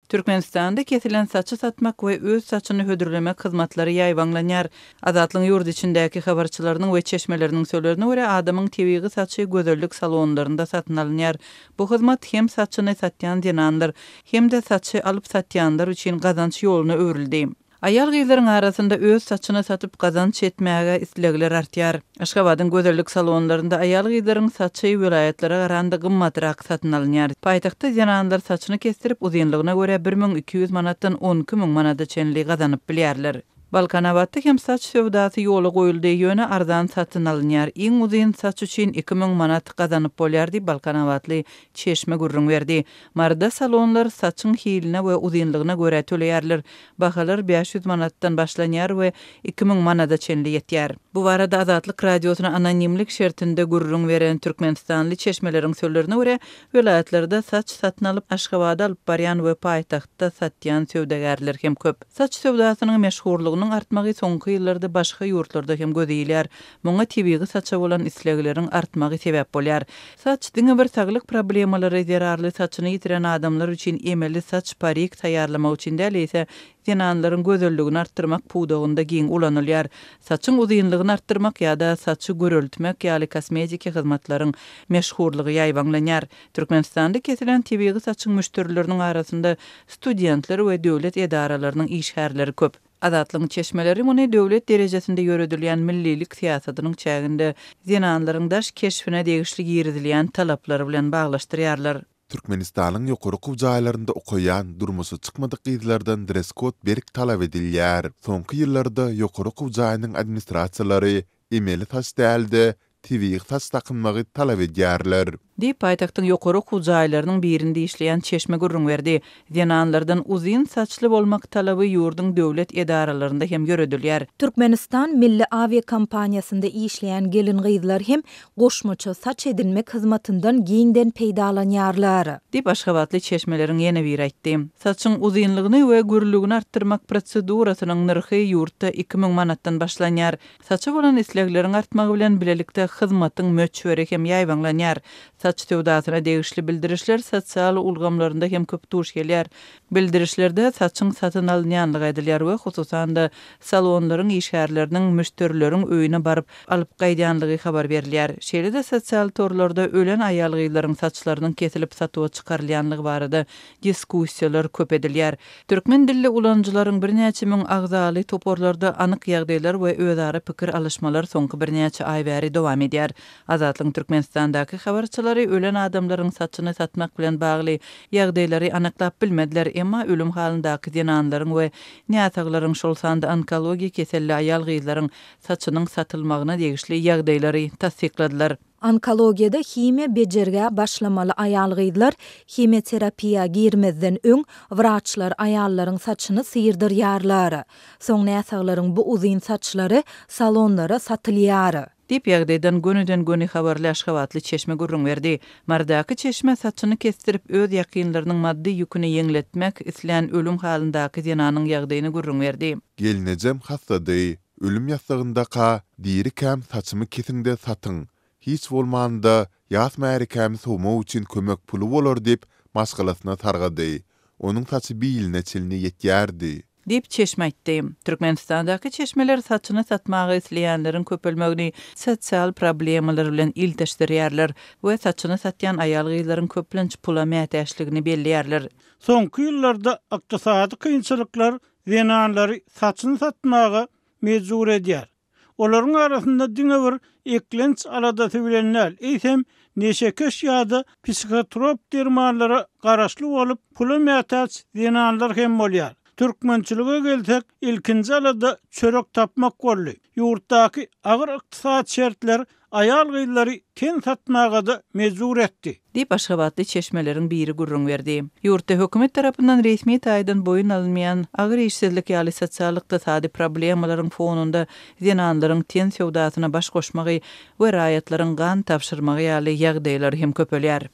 Türkmenistanda kesilen saçy satmak we öz saçyny hödürlemek hyzmatlary ýaýbaňlanýar. Azatlygyň ýurt içindäki habarçylarynyň we çeşmeleriniň sözlerine görä, adamyň tebigy saçy gözellik salonlarynda satyn alynýar. Bu hyzmat hem saçyny satýan zenanlar, hem-de saçy alyp satýanlar üçin gazanç ýoluna öwrüldi. Aýal-gyzlaryň arasynda öz saçyny satyp gazanç etmäge islegler artýar. Aşgabadyň gözellik salonlarynda aýal-gyzlaryň saçy welaýatlara garanda gymmatrak satyn alynýar. Paýtagtda zenanlar saçyny kesdirip, uzynlygyna görä 1200 manatdan 12 000 manada çenli gazanyp bilýärler. Balkanabatda hem saç söwdasy ýola goýuldy, ýöne arzan satyn alynýar. Iň uzyn saç üçin 2000 manat gazanyp bolýar diýip, balkanabatly çeşme gürrüň berdi. Maryda salonlar saçyň hiline we uzynlygyna görä töleýärler. Bahalar 500 manatdan başlanýar we 2000 manada çenli ýetýär. Bu barada Azatlyk Radiosyna anonimlik şertinde gürrüň beren türkmenistanly çeşmeleriň sözlerine görä, welaýatlarda saç satyn alyp, Aşgabada alyp barýan we paýtagtda satýan söwdagärler hem köp. Saç söwdasynyň meşhurlygynyň artmagy soňky ýyllarda başga ýurtlarda hem göze ilýär. Muňa tebigy saça bolan islegleriň artmagy sebäp bolýar. Saç diňe bir saglyk problemalary zerarly saçyny ýitiren adamlar üçin emeli saç parik taýýarlamak üçin däl, eýse zenanlaryň gözelligini artdyrmak pudagynda giň ulanylýar. Saçyň uzynlygyny artdyrmak ýa-da saçy güreltmek ýaly kosmetiki hyzmatlaryň meşhurlygy ýaýbaňlanýar. Türkmenistanda kesilen tebigy saçyň müşderileriniň arasynda studentler we döwlet edaralarynyň işgärleri köp. Azatlygyň çeşmeleri muny döwlet derejesinde ýöredilýän millilik syýasatynyň çäginde zenanlaryň daş keşbine degişli girizilýän talaplar bilen baglaşdyrýarlar. Türkmenistanyň ýokary okuw jaýlarynda okaýan durmuşa çykmadyk gyzlardan dress-kod berk talap edilýär. Soňky ýyllarda ýokary okuw jaýynyň administrasiýalary emeli saç däl-de, tebigy saç dakynmagy talap edýärler. Diýip, paýtagtyň ýokary okuw jaýlarynyň birinde işleýän çeşme gürrüň berdi. Zenanlardan uzyn saçly bolmak talaby ýurduň döwlet edaralarynda hem ýöredilýär. Türkmenistan milli awiakompaniýasynda işleýän gelin-gyzlar hem goşmaça saç edinmek hyzmatyndan giňden peýdalanýarlar. Diýip, aşgabatly çeşmeleriň ýene biri aýtdy. Saçyň uzynlygyny we gürlügini artdyrmak prosedurasynyň nyrhy ýurtda 2000 manatdan başlanýar. Saça bolan islegleriň artmagy bilen bilelikde hyzmatyň möçberi hem ýaýbaňlanýar. Saç söwdasyna degişli bildirişler sosial ulgamlarynda hem köp duş gelýär. Bildirişlerde saçyň satyn alynýanlygy aýdylýar we hususan-da salonlaryň işgärleriniň müşderileriň öýüne baryp alyp gaýdýanlygy habar berilýär. Şeýle-de sosial torlarda ölen aýal-gyzlaryň saçlarynyň kesilip satuwa çykarylýanlygy barada diskussiýalar köp edilýär. Türkmen dilli ulanyjylaryň birnäçe müň agzaly toparlarda anyk ýagdaýlar we özara pikir alyşmalar soňky birnäçe aý bäri dowam edýär. Azatlygyň Türkmenistandaky habarçylary ölen adamlaryň saçyny satmak bilen bagly ýagdaýlary anyklap bilmediler, emma ölüm halyndaky zenanlaryň we näsaglaryň, şol sanda onkologiýa keselli aýal-gyzlaryň saçynyň satylmagyna degişli ýagdaýlary tassykladylar. Onkologiýada himiýa bejergä başlamaly aýal-gyzlar himioterapiýa girmezden öň wraçlar aýallaryň saçyny syrdyrýarlar. Soň näsaglaryň bu uzyn saçlary salonlara satylýar. Diýip, ýagdaýdan gönüden-göni habarly aşgabatly çeşme gürrüň berdi. Marydaky çeşme saçyny kesdirip, öz ýakynlarynyň maddy ýüküni ýeňletmek islän ölüm halyndaky zenanyň ýagdaýyny gürrüň berdi. Gelnejem hassady. Ölüm ýassygyndaka, dirikäm saçymy kesiň-de satyň, hiç bolmanda, ýas märekämi sowmak üçin kömek puly bolar diýip, maşgalasyna sargady. Onuň saçy biline çenli ýetýärdi. Diýip, çeşme aýtdy. Türkmenistandaky çeşmeler saçyny satmaga isleýänleriň köpelmegini sosial problemalar bilen ilteşdirýärler we saçyny satýan aýal-gyzlaryň köplenç pula mätäçligini belleýärler. Soňky ýyllarda ykdysady kynçylyklar zenanlary saçyny satmaga mejbur edýär. Olaryň arasynda diňe bir eklenç aladasy bilen däl, eýsem, neşekeş ýa-da psihotrop dermanlara garaşly bolup, pula mätäç zenanlar hem bolýar. Türkmençilige gelsek, ilkinji alada çörek tapmak boldy. Ýurtdaky agyr ykdysady şertler aýal-gyzlary ten satmaga-da mejbur etdi. Diýip, aşgabatly çeşmeleriň biri gürrüň berdi. Ýurtda hökümet tarapyndan resmi taýdan boýun alynmaýan agyr işsizlik ýaly sosial-ykdysady problemalaryň fonunda zenanlaryň ten söwdasyna baş goşmagy we raýatlaryň gan tabşyrmagy ýaly ýagdaýlar hem köpelýär.